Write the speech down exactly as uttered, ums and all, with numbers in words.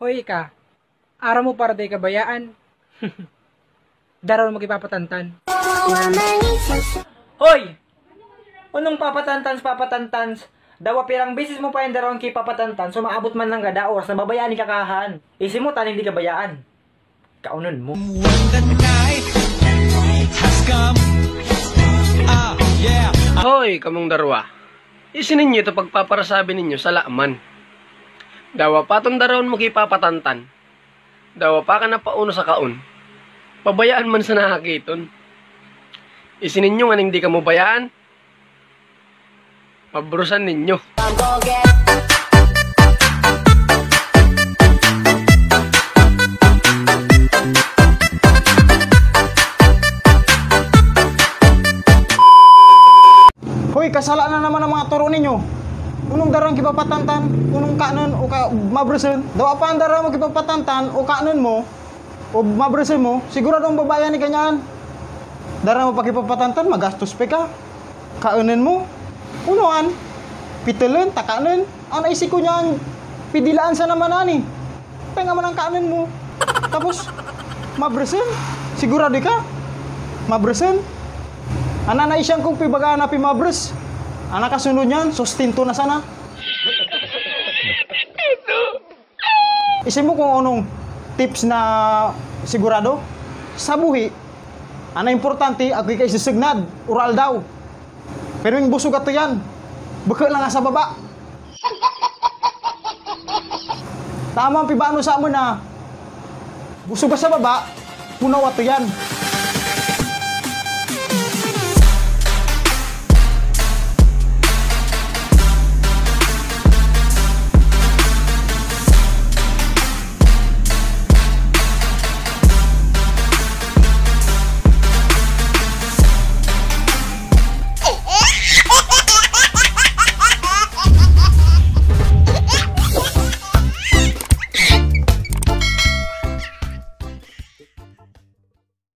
Hoy ka, aram mo para di kabayaan. Daraw mo kipapatantan. Hoy! Unong papatantans, papatantans, dawa pirang bisis mo pa yung darawang kipapatantan, so maabot man lang gada oras na babayaan ni kakahan. Isi mo, taning di kabayaan. Kaunon mo. Hoy, kamong darwa. Isi ninyo ito pagpaparasabi ninyo sa laman. Dawa paton darawon mo kipapatantan. Dawa pa ka napauno sa kaon. Pabayaan man sa nakakiton. Isi ninyo nganing di kamo bayaan. Mabrusan ninyo. Hoy, kasala na naman ang mga toro ninyo. Unong darang kipapatantan, unong kanon o ka mabruson. Dawa pa ang darang mo kipapatantan o kanon mo o mabruson mo, sigurado ang babae ni kanyan. Darang mo pa kipapatantan, magastos pa ka. Kaonon mo, unoan, pitulon, takanon. Ang naisip ko niyan, pidilaan sa naman ani. Tenga man ang kaonon mo. Tapos, mabruson, sigurado ka. Mabruson. Ang nanaisyan kong pibaga na pimabros. Ang nakasunod niyan, sustento na sana. Isi mo kung anong tips na sigurado? Sa buhi, ang importante, ako'y kaisusugnad, oral daw. Pero yung busog ato yan, bukal lang sa baba. Tama ang pibano sa amo na, busog ka sa baba, punaw ato yan.